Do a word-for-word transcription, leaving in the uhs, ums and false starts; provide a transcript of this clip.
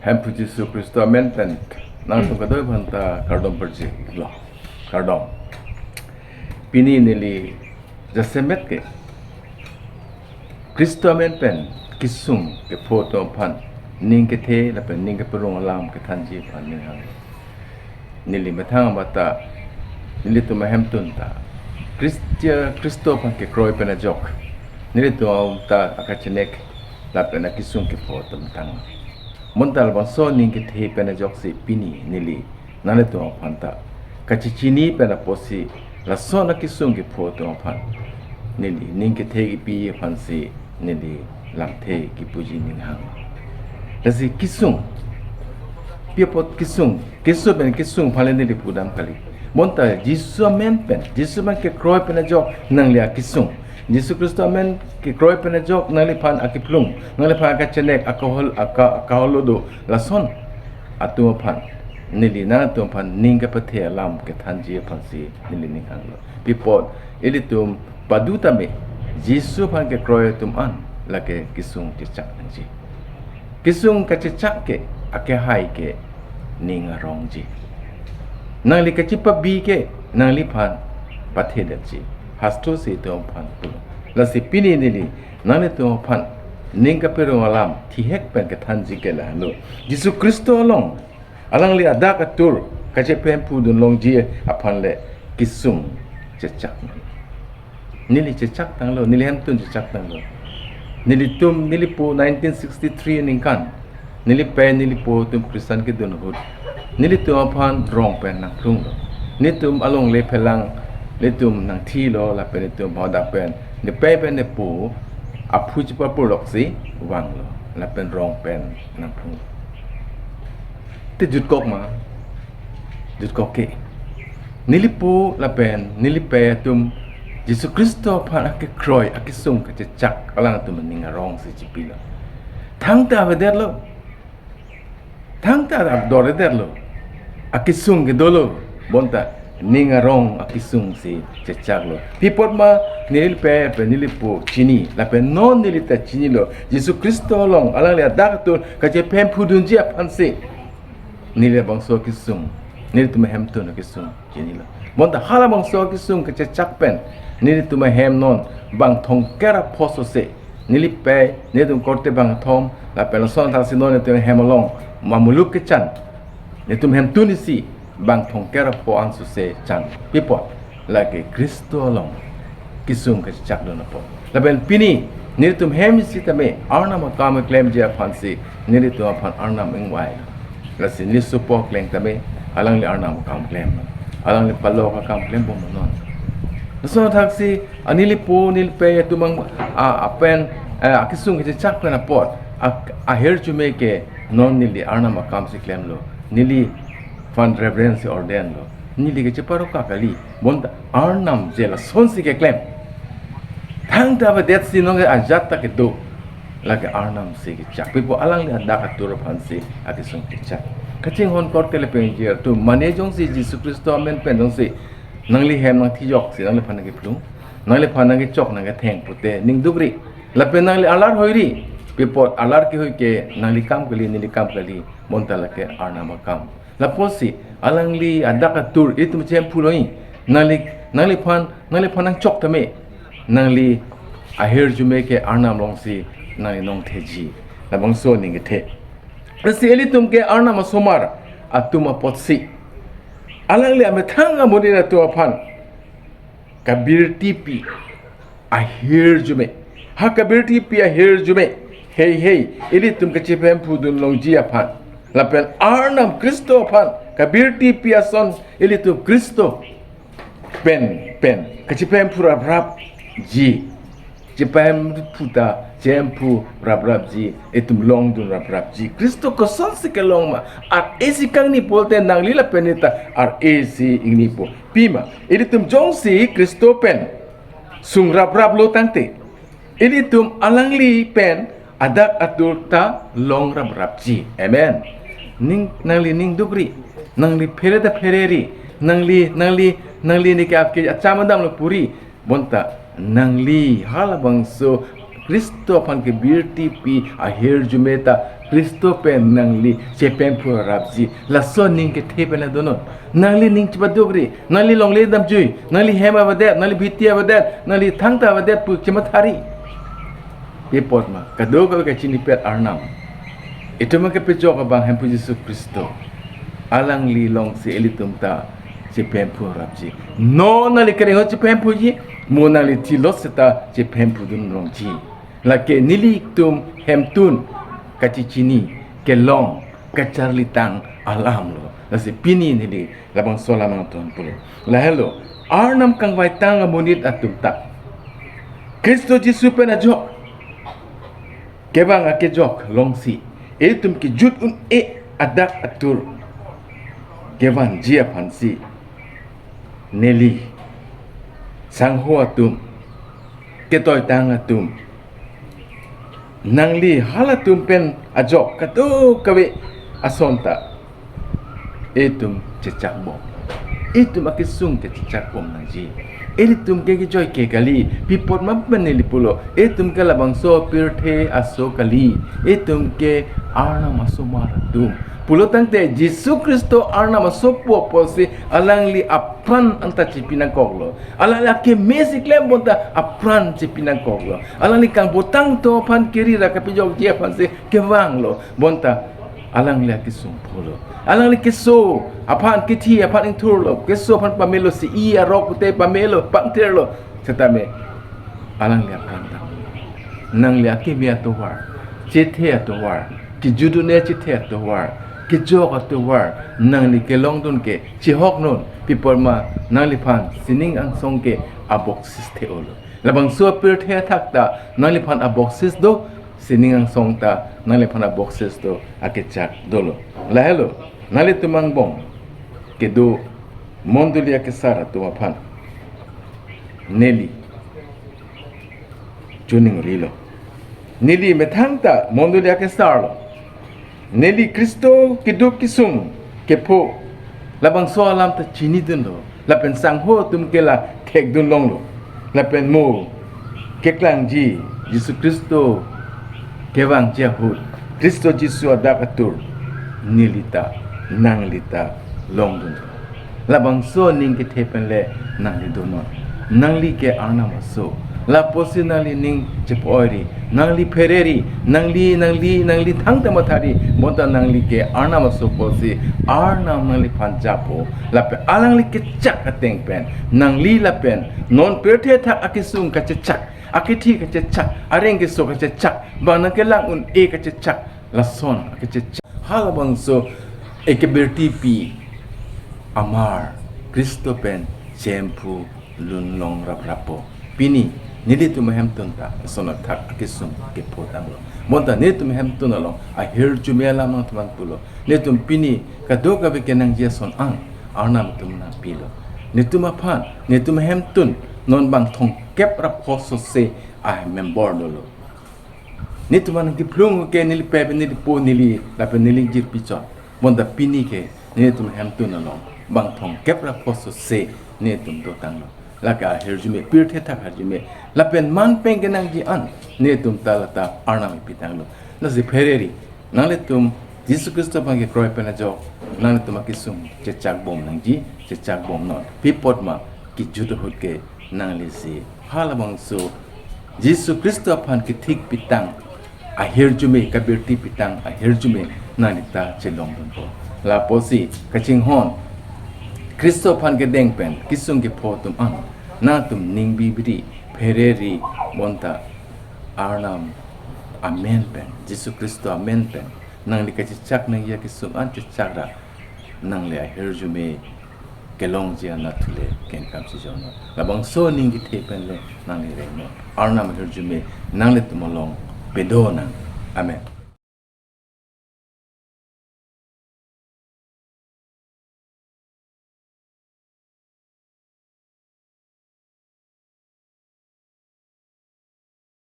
Hemphu Jisu Khristo amen pen nangtum kadokave aphanta kardom pajirlo. Kardom. Pini neli jasemet ke Khristo amen pen kesung kepho atum aphan ning kethe lapen ning keparong alam kethanji aphan ning hang. Neli methang abata nelitum ahemtun ta Khristia Khristo aphan kekroi pen ajok nelitum ta akachenek lapen akesung kepho atum tang. Bonta labangso ning kethe pen ajoksi pini neli nanglitum aphanta kachechini pen apotsi lason akesung kepho atum aphan neli ning kethe kipi aphansi neli lamthe kipuji ning hang. Lasi kesung, pi apot kesung, keso pen kesung aphan le neli pudam kali. Bonta Jisu amen pen, Jisu amen kekroi pen ajok nangli akesung, Jisu Khristo amen kekroi pen ajok nangliphan akephlung, nangliphan akachenek, akahol, aka, akaholo do lason atum aphan neli nangtum aphan ning kepathe alam kethanji aphansi neli ning hanglo. Pi apot ilitum padu tame Jisu aphan kekroi atum an lake kesung chechak nangji. Kesung kachechak ke akehai ke ning arongji. Nangli kachepabi ke nangliphan pathedetji. Hastro si itum aphan pulo. Lasi pini neli nanglitum aphan ning kaparong alam thihek pen kethanji ke lahelo. Jisu Khristo along alangli adak atur kachepahemphu dun longji aphan le kesung chechak. Neli chechak tanglo, neli hemtun chechak tanglo. Nelitum, nelipo nineteen sixty-three aningkan neli pei nelipo atum Christian kedun ahut nelitum aphan rong pen nangphlunglo. Nelitum alongle phelang nelitum nangthilo lapen nelitum hadak pen nepei pen nepo aphu chepapurloksi vanglo lapen rong pen nangphlunglo. Te jutkok ma? Jutkok ke. Nelipo lapen nelipei atum Jisu Khristo aphan akekroi akesung kachechak alangtum aning arongsi chipilo. Thangta avedetlo. Thangta ador-edetlo. Akesung kedolo. Bonta ning arong akesungsi chechaklo. Pi apot ma nelipei pen nelipo chini lapen non neli ta chinilo. Jisu Khristo along alangli adak atur kachepahemphu dunji aphansi neli labangso kesung, nelitum ahemtun kesung chinilo. Bonta halabangso kesung kachechak pen nelitum ahem non bang thomkep ra pho sose, nelipei, nelitum korte bangkethom lapen lason athaksi non nelitum ahem along ma muluk kechan nelitum hemtun isi bang thomkep ra pho an sose chang. Pi apot lake Khristo along kesung kachechak dun apot. Lapen pini nelitum hem isi tame Arnam akam keklemji aphansi nelitum aphan Arnam ingvai. Lasi neli sopo akleng tame alangli Arnam akam klem, alangli palok akam klembom non. Lason athaksi a nelipo nelipei atum ang a, apen, eh, akesung kachechak pen apot a, ahirjume ke non neli Arnam akamsi klemlo. Neliphan Reverend si ordainlo. Neli kacheparoka kali. Bonta Arnam je lasonsi keklem. Thangta avedetsi nonke ajat ta kedo. Lake Arnamsi kechak. Pi apot alangli adak atur aphansi akesung kechak. Kachinghon korte lapen ingjir atum, mane jongsi Jisu Khristo amen pen jongsi nangli hem nangthijoksi nangliphan nangkephlung, nangliphan nangkechok nangketheng pute ning dukri. Lapen nangli alar hoiri. Pi apot alar kehoi ke nangli kam kali, neli kam kali. Bonta lake Arnam akam. Lapusi alangli adak atur itum chepahemphu longji. Nangli, nangliphan, nangliphan nangchok tame nangli ahirjume ke Arnam alongsi nangli nongtheji. Labangso ning kethe. Lasi ilitum ke Arnam asomar atum apotsi alangli amethang amonit atum aphan kabirtipi ahirjume. Ha kabirtipi ahirjume heihei ilitum kachepahemphu dun longji aphan lapen Arnam Khristo aphan kabirtipi ason ilitum Khristo pen pen kachepahemphu raprapji. Chepahemphu ta chepahemphu raprapji, itum longdun raprapji. Khristo kosonsi kelong ma? Ar-esi kangni pulote nangli lapen neli ta ar-esi ingnipo. Pima, ilitum jongsi Khristo pen sung rapraplo tangte, ilitum alangli pen adak atur ta long raprapji. Amen. Ning, nangli ning dukri, nangli phere ta phereri, nangli, nangli, nangli neke apke acham adamlo puri. Bonta nangli halabangso Khristo aphan kabirtipi ahirjume ta Khristo pen nangli chepemphu rapji, laso aning kethe pen donon. Nangli ning chepadukri, nangli longle damjui, nangli hem avedet, nangli bhiti avedet, nangli thangta avedet pu chemathari. Pi apot ma, kadokave kachinipet Arnam, itum kepajok abang Hemphu Jisu Khristo, alangli alongsi ilitum ta chepemphu rapji. Non nangli kereng ahut chepemphuji, mo nangli thilot seta chepemphudun longji. Lake nelitum hemtun kachechini, kelong, kacharlitang alam lo. Lasi pini neli labangso alam nangthan pulo. Lahelo, Arnam kangvaitang amonit atum ta Khristo Jisu pen ajok kevang akejok alongsi itum kejut un-e adak atur kevanji aphansi neli sangho atum, ketoitang atum, nangli halatum pen ajok kadokave ason ta itum chechakbom. Itum akesung ke chechakbom nangji. Ilitum ke kejoi ke kali, pi apot ma pen neli pulo, itum ke labangso pirthe aso kali, itum ke Arnam asomar atum. Pulotangte Jisu Khristo Arnam asopo apotsi alangli apran anta chepi nangkoklo. Alangli akeme si klem bonta apran chepi nangkoklo. Alangli kangbotang atum aphan keri ra kapejokji aphansi kevanglo. Bonta alangli akesung pholo. Alangli keso aphan, kethi aphan ingthurlo. Keso aphan pamelo, si-i arok pute pamelo, pangthirlo. Setame alangli apran ta, nangli akeme atovar, chethe atovar, kejut un-e chethe atovar, kejok atovar nangli kelongdun ke chihoknon, pi apot ma nangliphan sining angsong ke aboksis the-olo. Labangso pirthe athak ta nangliphan aboksis do, sining angsong ta nangliphan aboksis do, akechak dolo. Lahelo, nanglitum angbong kedo mondoli akesar atum aphan neli choningrilo. Neli methang ta mondoli akesar lo. Neli Khristo keduk kesung kepho labangso alam ta chinidunlo. Lapen sangho atum ke la thekdun longlo. Lapen mo keklangji Jisu Khristo kevangji ahut, Khristo Jisu adak atur neli ta, nangli ta longdun. Labangso aning kethe pen le nangli donon. Nangli ke Arnam aso. Lapusi nangli ning chepo-oiri, nangli phereri, nangli, nangli, nangli thangta mathari, bonta nangli ke Arnam aso pusi Arnam nangliphan japo. Lapen alangli kechak ateng pen nangli lapen non pirthe athak akesung kachechak, akethi kachechak, areng keso kachechak, bang nangkelang un-e kachechak, lason akechechak, halabangso ekebirtipi amar Khristo pen chepemphu lun long raprapo. Pini nelitum ahemtun ta lason athak akesung kepho tanglo. Bonta nelitum ahemtun along ahirjume alam nangthan pulo. Nelitum pini kadokave kenangji ason an Arnam atum nangpilo. Nelitum aphan, nelitum ahemtun non bang thomkep ra pho sose a-member dolo. Nelitum an kephlung ke neli pe, neli po, neli lapen neli jirpi chot. Bonta pini ke nelitum ahemtun along bang thomkep ra pho sose nelitum dotanglo. Lake ahirjume, pirthe athak ahirjume, lapen man pen kenangji an nelitum ta lata Arnam ipitanglo. Lasi phereri, nanglitum Jisu Khristo aphan kekroi pen ajok, nanglitum akesung chechakbom nangji, chechakbomnon. Pi apot ma, kejut ahut ke nanglisi halabangso Jisu Khristo aphan kethik pitang ahirjume, kabirti pitang ahirjume nangli ta chelongdunpo. Lapusi kachinghon Khristo aphan kedeng pen kesung kepho atum an, nangtum ning bibiri, phereri, bonta Arnam amen pen, Jisu Khristo amen pen nangli kachechak nangji akesung an chechak ra, nangli ahirjume kelongji an nathu le kenkam si jono. Labangso aning kethe pen le nangli rengno. Arnam ahirjume nanglitum along pedonang. Amen.